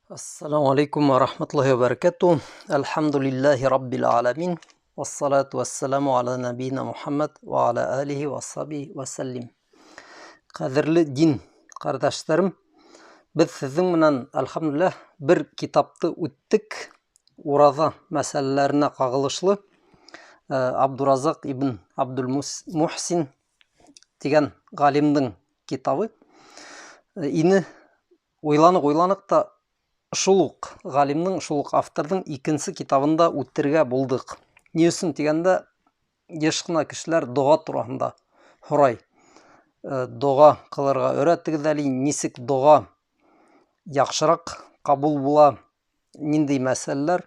Ассаламу алейкум ва рахматуллахи ва баракатуh. Әлхәмдүлилләһи раббил аламин. Вассалату вассаламу аля набийна Мухаммад ва аля алихи ва асхабихи ва саллим. Ҡәҙерле дин ҡәрҙәштәрем, беҙ һеҙҙең менән, әлхәмдүлилләһ, бер китапты үттек. Ураҙа мәсьәләләренә ҡағылышлы Абдуразаҡ ибн Абдул Мухсин тигән ғалимдың китабы ине. Уйланыҡ-уйланыҡ та шул уҡ ғалимдың, шул уҡ авторҙың икенсе китабын да үтергә булдыҡ. Ни өсөн тигәндә, йыш ҡына кешеләр доға тураһында һорай. Доға ҡылырға өйрәтегеҙ әле, нисек доға яҡшыраҡ ҡабул була, ниндәй мәсьәләләр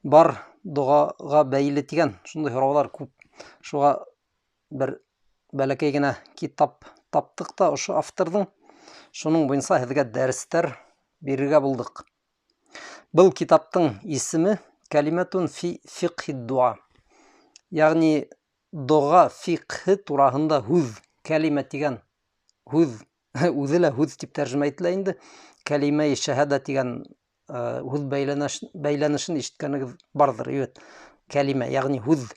бар доғаға бәйле тигән шундай һорауҙар күп. Шуға бер бәләкәй генә китап таптыҡ та ошо авторҙың, шуның буйынса һеҙгә дәрестәр бирергә булдыҡ. Был китаптың исеме Кәлимәтун фи фиқхи дуа. Ягъни доға фиқхы тураһында һүҙ, кәлимә тигән һүҙ, үҙе лә һүҙ тип тәржемә ителә инде. Кәлимә шәһәдә тигән һүҙ бәйләнешен ишеткәнегеҙ барҙыр, әйбәт. Кәлимә, ягъни һүҙ.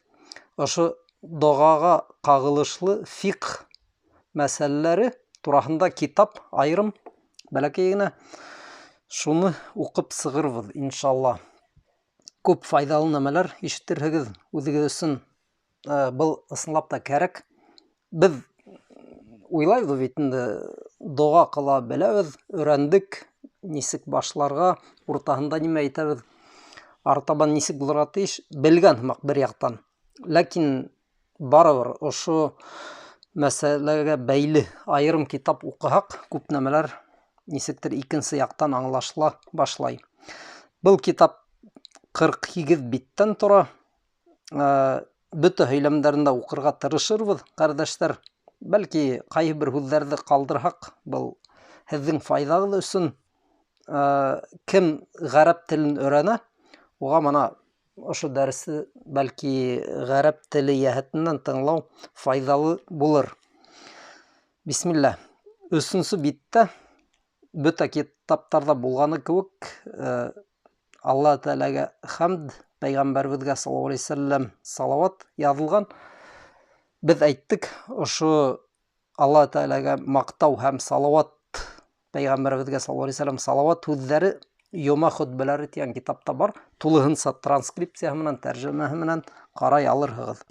Ошо доғаға ҡағылышлы фиқх мәсьәләләре тураһында китап айырым бәләкәй генә, шуны уҡып сығырбыҙ иншалла. Күп файҙалы нәмәләр ишетерһегеҙ үҙегеҙ өсөн. Был ысынлап та кәрәк. Беҙ уйлайбыҙ бит инде, доға ҡыла беләбеҙ, өйрәндек, нисек башларға, уртаһында нимә әйтәбеҙ, артабан нисек булырға тейеш, белгән һымаҡ бер яҡтан. Ләкин барыбер ошо мәсьәләгә бәйле айырым китап уҡыһаҡ, күп нәмәләр нисектер икенсе яҡтан аңлашыла башлай. Был китап 48 биттән тора. Бөтә һөйләмдәрен дә уҡырға тырышырбыҙ, ҡәрҙәштәр. Бәлки ҡайһы бер һүҙҙәрҙе ҡалдырһаҡ, был һеҙҙең файҙағыҙ өсөн. Кем ғәрәп телен өйрәнә, уға мына ошо дәресте бәлки ғәрәп теле йәһәтенән тыңлау файҙалы булыр. Бисмилла. Өсөнсө биттә бөтә китаптарҙа булғаны кеүек, Алла Тәғәләгә хәмд, пәйғәмбәребеҙгә саллаллаһу алейһи вәсәлләм салауат яҙылған. Беҙ әйттек, ошо Алла Тәғәләгә маҡтау һәм салауат, пәйғәмбәребеҙгә саллаллаһу алейһи вәсәлләм салауат һүҙҙәре Йома хөтбәләре тигән китапта бар. Тулыһынса транскрипцияһы менән, тәржемәһе менән ҡарай алырһығыҙ.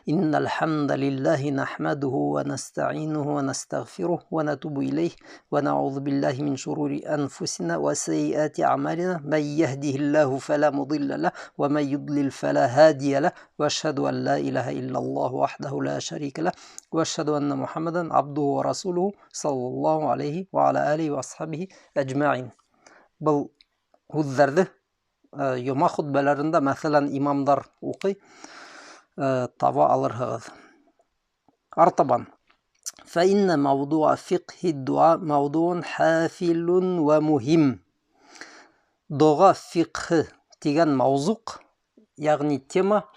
Иннал хамдалиллаһи нахмадуху ва настаинуху ва настагфирух ва натубу илейх ва наузу биллаһи мин шурури анфусина ва сайyiати аъмалина ман яхдихиллаһу фала мудилла лах ва ман юдлил фала һадия лах ва ашһаду ан ла илаһа иллаллаһу вахдаху ла шарика лах ва ашһаду анна Мухаммадан абдуху ва расулуху саллаллаһу алейһи ва аля алихи ва асхабихи ажмаин. Был һүҙҙәрҙе йома хөтбәләрендә, мәҫәлән, имамдар уҡый, таба алырһығыҙ. Артабан. Фә иннә мауҙуа фиқһи дуа мауҙуун хафилун ва муһим. Доға фиқһы тигән мауҙуҡ, ягъни тема,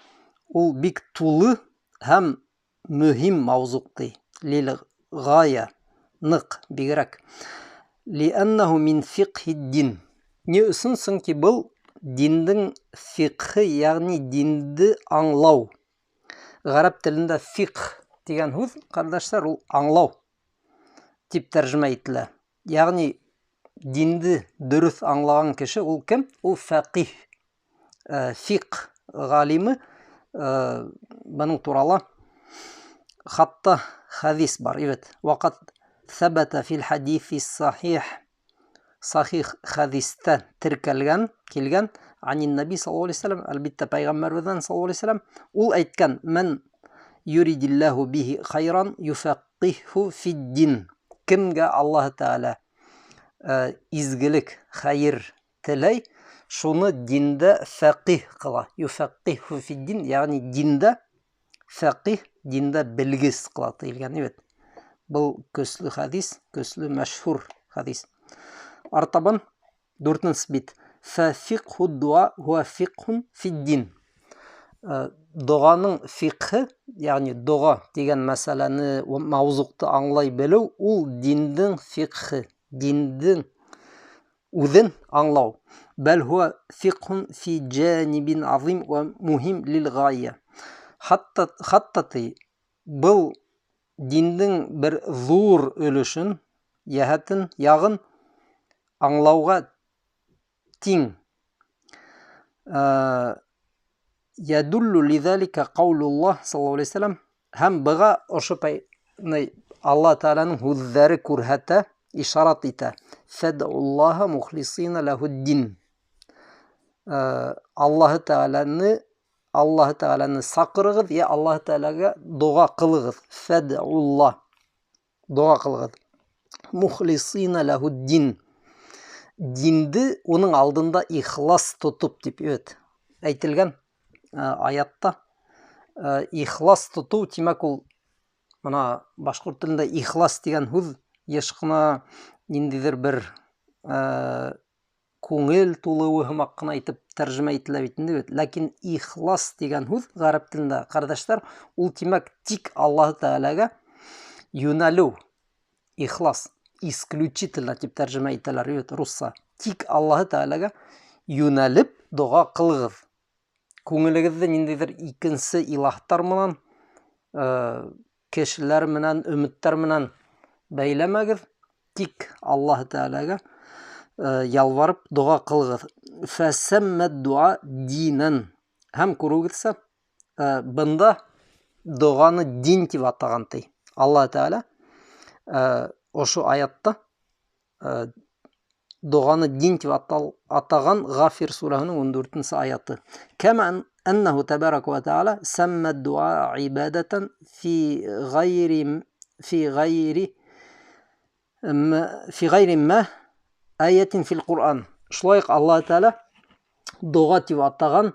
ул бик тулы һәм мөһим мауҙуҡ ти. Лил ғая, ныҡ, бигерәк. Лиәннәһу мин фиқһи дин. Ни өсөн? Сөнки был диндең фиқһы, ягъни динде аңлау. Ғәрәп телендә фиқһ тигән һүҙ, ҡәрҙәштәр, ул аңлау тип тәржемә ителә. Ягъни динде дөрөҫ аңлаған кеше ул кем? Ул фәҡиһ. Фиқһ ғалимы, бының турала хатта хәдис бар. Әйбәт. Ваҡат ҫәбәтә фил хәдиҫи сахих. Сахих хәдистә теркәлгән, килгән анин наби саллаллаһу алейһи вәсәлләм, әлбиттә пәйғәмбәребеҙҙән саллаллаһу алейһи вәсәлләм, ул әйткән: Ман юридиллаһу бихи хайран юфаққиху фид-дин. Кемгә Аллаһ Тәғәлә изгелек, хәйер теләй, шуны диндә фәҡиһ ҡыла. Юфаққиху фид-дин, ягъни диндә фәҡиһ, диндә белгес ҡыла тиелгән, әйбәт. Был көслө хәдис, көслө мәшһүр хәдис. Артабан дүртенсе бит. Фә фиқху дуа хуа фиқхун фид-дин. Доғаның фиқхы, ягъни доға тигән мәсьәләне, мауҙуҡты аңлай белеү, ул диндең фиқхы, диндең үҙен аңлау. Бәл хуа фиқхун фи джанибин азим ва мухим лил ғайя. Хатта ти был диндең бер ҙур өлөшөн, йәһәтен, яғын аңлауға тиң. Ядуллу лизалика ҡаулуллаһ саллаллаһу алейһи вәсәләм. Һәм быға ошо Алла Тәғәләнең һүҙҙәре күрһәтә, ишарат итә. Фәдуллаһа мухлисина ләһуддин. Аллаһы Тәғәләне саҡырығыҙ, йә Аллаһы Тәғәләгә доға ҡылығыҙ. Фәдуллаһ, доға ҡылығыҙ. Мухлисина ләһуддин. Динде уның алдында ихлас тотоп тип әйтелгән аятта. Ихлас тотоу, тимәк, ул мына башҡорт телендә ихлас тигән һүҙ йыш ҡына ниндәйҙер бер күңел тулыуы һымаҡ ҡына итеп тәржемә ителә бит инде бит. Ләкин ихлас тигән һүҙ ғәрәп телендә, ҡәрҙәштәр, ул тимәк тик Аллаһы Тәғәләгә йүнәлеү, ихлас, исключительно тип тәржемә итәләр бит русса. Тик Аллаһы Тәғәләгә йүнәлеп доға ҡылығыҙ. Күңелегеҙҙе ниндәйҙер икенсе илаһтар менән, кешеләр менән, өмөттәр менән бәйләмәгеҙ, тик Аллаһы Тәғәләгә ялварып доға ҡылығыҙ. Фәсәммәд дуа динән. Һәм күреүегеҙсә, бында доғаны дин тип атаған ти. Аллаһы Тәғәлә ошо аятта доғаны дин тип атаған Ғафир сүрәһенең 14-нсе аяты. Кәмә әннәһу тәбәрәкә вә тәғәлә сәммә дуа ибадәтән фи ғайри мә аятин фил Ҡур'ан. Шулай уҡ Аллаһ Тәғәлә доға тип атаған,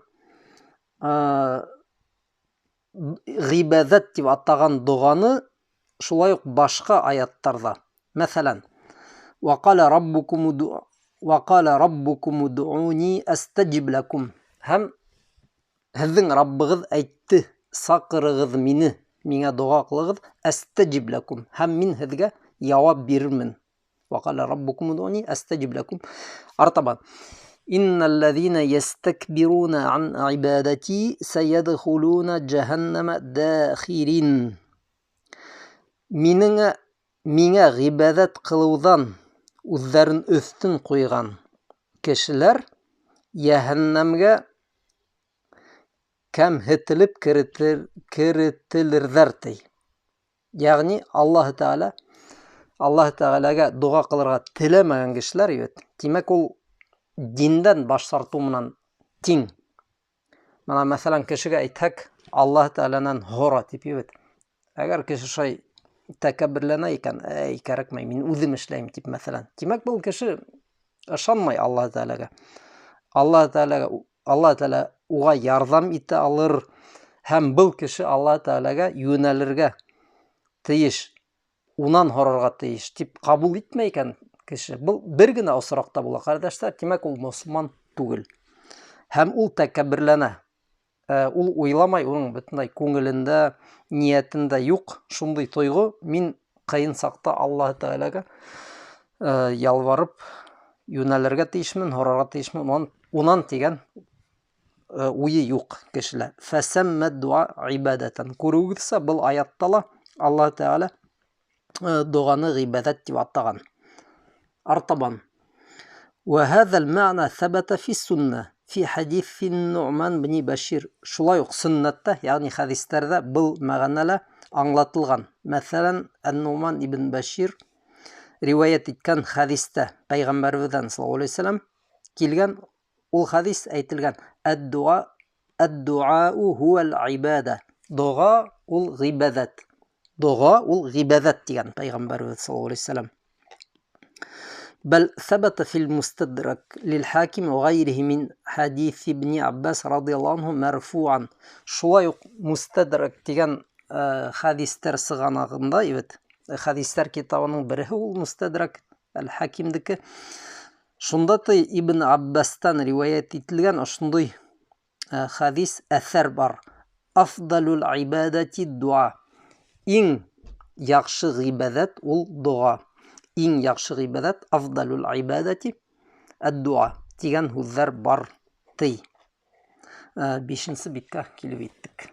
ғибәҙәт тип атаған доғаны шулай уҡ башҡа аяттарҙа. Мәҫәлән, ваҡала раббукум удуни астажиб лакум. Һәм һеҙҙең Раббығыҙ әйтте, саҡырығыҙ мине, миңә доға ҡылығыҙ, астажиб лакум. Һәм мин һеҙгә яуап бирермен. Ваҡала раббукум удуни астажиб лакум. Артабан. Инналлазина ястакбируна ан ибадати саядхулуна джаханнама дахирин. Миңә ғибәҙәт ҡылыуҙан үҙҙәрен өҫтөн ҡуйған кешеләр йәһәннәмгә кәмһетелеп керетелерҙәр ти. Йәғни Аллаһ Тәғәләгә доға ҡылырға теләмәгән кешеләр бит. Тимәк, ул диндән баш тартыу менән тиң. Мына, мәҫәлән, кешегә әйтһәк, Аллаһ Тәғәләнән һора тип бит. Әгәр кеше шулай тәкәбберләнә икән, әй, кәрәкмәй, мин үҙем эшләйем тип, мәҫәлән. Тимәк, был кеше ышанмай Аллаһ Тәғәләгә. Аллаһ Тәғәлә уға ярҙам итә алыр һәм был кеше Аллаһ Тәғәләгә йүнәлергә тейеш, унан һорарға тейеш тип ҡабул итмәй икән кеше. Был бер генә осраҡта була, ҡәрҙәштәр, тимәк, ул мосолман түгел. Һәм ул тәкәбберләнә. Ул уйламай, уның бөтөнләй күңелендә, ниәтендә юҡ шундай тойғо, мин ҡыйын саҡта Аллаһ Тәғәләгә ялварып йүнәлергә тейешмен, һорарға тейешмен, унан тигән уйы юҡ кешелә. Фәсәммә дуа ибадәтән. Күреүегеҙсә, был аятта ла Аллаһ Тәғәлә доғаны ғибәҙәт тип атаған. Артабан. Вә һәҙәл мәғнә ҫәбәтә фис суннә фи хәдиҫин Нуъман бни Бәшир. Шулай уҡ сөннәттә, йәғни хәдистәрҙә был мәғәнәлә аңлатылған. Мәҫәлән, Ан-Нуъман ибн Бәшир риүәйәт иткән хәдистә пәйғәмбәребеҙҙән саллаллаһу алейһи вәсәләм килгән, ул хәдис әйтелгән: Ад-дуа, ад-дуау хуал ибада. Доға ул ғибәҙәт. Доға ул ғибәҙәт тигән пәйғәмбәребеҙ саллаллаһу алейһи вәсәләм. Бәл ثبت في المستدرك للحاكم وغيره من حديث ابن عباس رضي الله عنه مرفوعا. Шулай уҡ Мустадрак тигән хәдистәр сығанағында, evet, хәдистәр китабының береһе ул Мустадрак әл-Хакимдеке. Шунда ти Ибн Аббастан риүәйәт ителгән ошондай хәдис әҫәр бар. Афдалул ибадати дуа. Иң яҡшы ғибәҙәт ул доға. Иң яҡшы ғибәҙәт афдалул ибадати Әд-дуа тигән һүҙҙәр бар, ти. Бишенсе биткә килеп еттек.